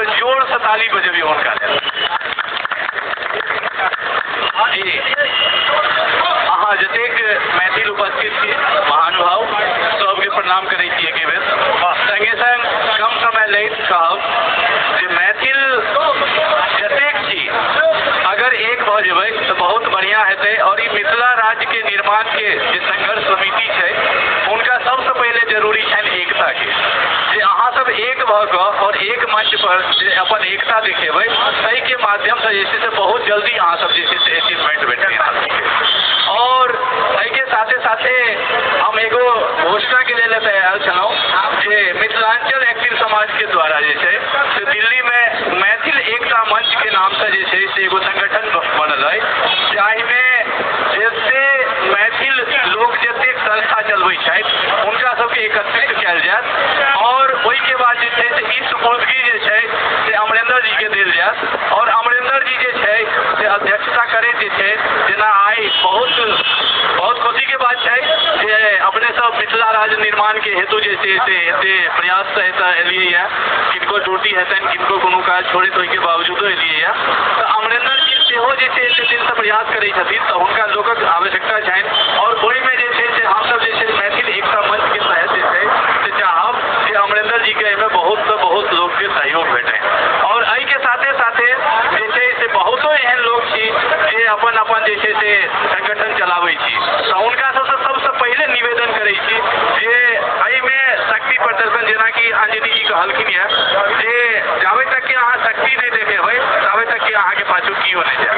बेर जोरसँ ताली बजबियौ हुनका लेल। जी, अहाँ जतेक मैथिल उपस्थित छी महानुभाव, सबके प्रणाम करै छी एके बेर। संगे संग कम समय लैत कहब जे मैथिल जतेक छी अगर एक भऽ जेबै तऽ बहुत बढ़िआँ हेतै। और ई मिथिला राज्यके निर्माणके जे संघर्ष समिति छै हुनका सबसँ पहिले जरूरी छनि एकताके, जे अहाँ सब एक भऽ कऽ और एक मंच पर जे अपन एकता देखेबै ताहिके माध्यमसँ जे छै से बहुत जल्दी अहाँ सब जे छै से अचीवमेंट भेटतै अहाँ सबके। और एहिके साथे साथे हम एगो घोषणाके लेल एतऽ आयल छलहुँ जे मिथिलांचल एक्टिव समाजके द्वारा जे छै से दिल्लीमे मैथिल एकता मंचके नामसँ जे छै से एगो संगठन बनल अइ, जाहिमे जते मैथिल लोक जतेक संस्था चलबै छथि हुनका सबके एकत्रित कयल जायत और ओहिके बाद जे छै से ई सुपुर्दगी जे छै से अमरेंद्र जी के देल जायत। और अमरेंद्र जी जे छै से अध्यक्षता करैत जे छै, जेना आइ बहुत बहुत खुशी के बात छै जे अपने सब मिथिला राज्य निर्माण के हेतु जे छै से एते प्रयास से एतऽ एलियै ये, किनको ड्यूटी हेतनि किनको कोनो काज छोड़ैत ओहिके बावजूदो एलियै ये। तऽ अमरेंद्र जी सेहो जे छै एते दिनसँ प्रयास करै छथिन तऽ हुनका लोकक आवश्यकता छनि और ओहिमे जे छै से हमसब जे छै मैथिल एकता मंच के तहत जे छै से चाहब जे अमरेंद्र जी के एहिमे बहुत से बहुत लोकके सहयोग भेटै। और एहिके साथे साथे जे छै से बहुतो एहन लोक छी जे अपन अपन जे छै से संगठन चलाबै छी, तऽ हुनका सबसँ सबसँ पहिले निवेदन करै छी जे एहिमे शक्ति प्रदर्शन, जेनाकि अंजनी जी कहलखिन ये जे जाबे तक के अहाँ शक्ति नहि देखेबै ताबे तक के अहाँके पाछू केओ नहि जायत।